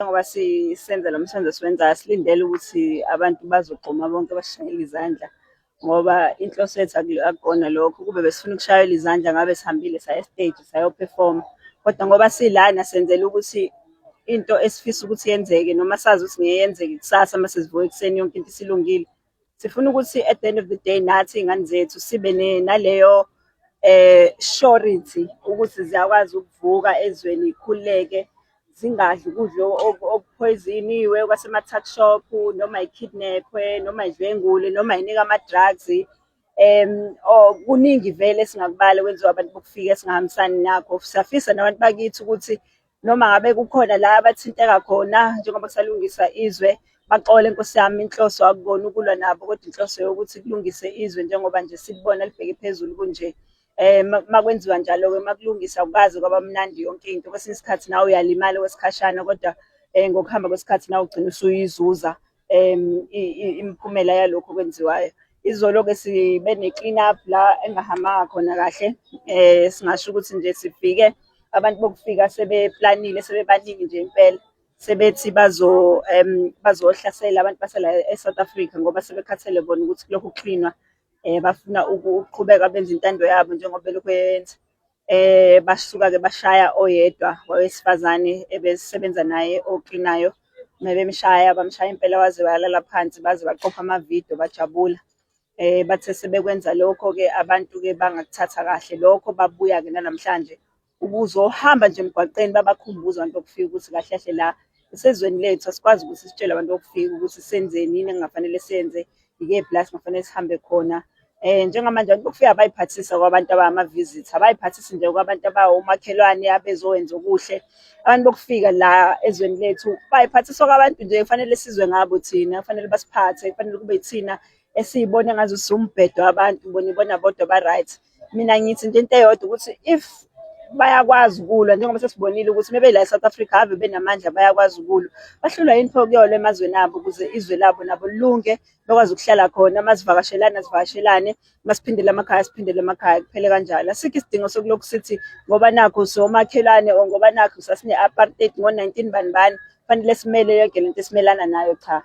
Njengoba sisenza lo msebenzi esiwenzayo, silindele ukuthi abantu bazogxuma bonke basishayele izandla ngoba inhloso yethu akukona lokho. Ukube besifuna ukushayelwa izandla ngabe sihambile saya esiteji sayo-perform-a. Kodwa ngoba silana senzela ukuthi into esifisa ukuthi yenzeke noma sazi ukuthi ngeke yenzeke kusasa uma sesivuka ekuseni yonke into isilungile. Sifuna ukuthi at the end of the day nathi iy'ngane zethu sibe naleyo surety ukuthi ziyakwazi ukuvuka ezweni y'khululeke, zingadli ukudla okuphoyiziniwe kwasema-tuck shop, noma y'kidnap-we, noma y'dlwengulwe, noma y'nikwe ama-drugs. Or kuningi vele esingakubala okwenziwa abantu bokufika esingahambisani nakho. Siyafisa nabantu bakithi ukuthi noma ngabe kukhona la abathinteka khona njengoba kusalungiswa izwe, baxole nkosi yami, inhloso akukona ukulwa nabo kodwa inhloso yokuthi kulungise izwe njengoba nje silibona libheke phezulu kunje. Uma kwenziwa njalo-ke uma kulungiswa akukaze kwaba mnandi yonke into. Kwesinye isikhathi nawe uyalimala okwesikhashana kodwa ngokuhamba kwesikhathi nawe ugcina usuyizuza imiphumela yalokhu okwenziwayo. Izolo-ke sibe ne-clean up la engahambanga khona kahle. Singasho ukuthi nje sifike abantu bokufika sebeplanile sebebaningi nje impela. Sebethi bazohlasela abantu basala e-South Africa ngoba sebekhathele bona ukuthi kulokhu kuklinwa. Bafuna ukuqhubeka benze intando yabo njengoba belokhu beyenza. Basuka-ke bashaya oyedwa wowesifazane ebesebenza naye oklinayo. Mebemshaya bamshaya impela waze walala phansi baze baqopha amavidiyo bajabula. Bathe sebekwenza lokho-ke abantu-ke bangakuthatha kahle lokho babuya-ke nanamhlanje ukuzohamba nje emgwaqeni babakhumbuze abantu bokufika ukuthi kahle kahle la isezweni lethu, asikwazi ukuthi sitshele abantu bokufika ukuthi senzeni, yini ekungafanele siyenze, ikephi la singafanele sihambe khona. Njengamanje abantu bokufika abay'phathisi okwabantu abama-visitor, abay'phathisi nje okwabantu abawomakhelwane abezowenza okuhle. Abantu bokufika la ezweni lethu bay'phathisa okwabantu nje kufanele sizwe ngabo thina, kufanele basiphathe, kufanele kube yithina esiy'bona engazuthi siwumbhedo wabantu, bona ibona bodwa aba-right. Mina ngithi nje into eyodwa ukuthi if bayakwazi ukulwa njengoba sesibonile ukuthi uma bela e-South Africa ave benamandla bayakwazi ukulwa. Bahlulwa yini pho ukuyolwa emazweni abo ukuze izwe labo nabo lilunge, bekwazi ukuhlala khona, uma sivakashelana sivakashelane, uma siphindela emakhaya siphindele emakhaya, kuphele kanjalo. Asikho isidingo sokulokhu sithi ngoba nakhu siwomakhelwane or ngoba nakhu sasine-apartheid ngo-nineteen bani bani, kufanele simele yonke lento esimelana nayo, cha.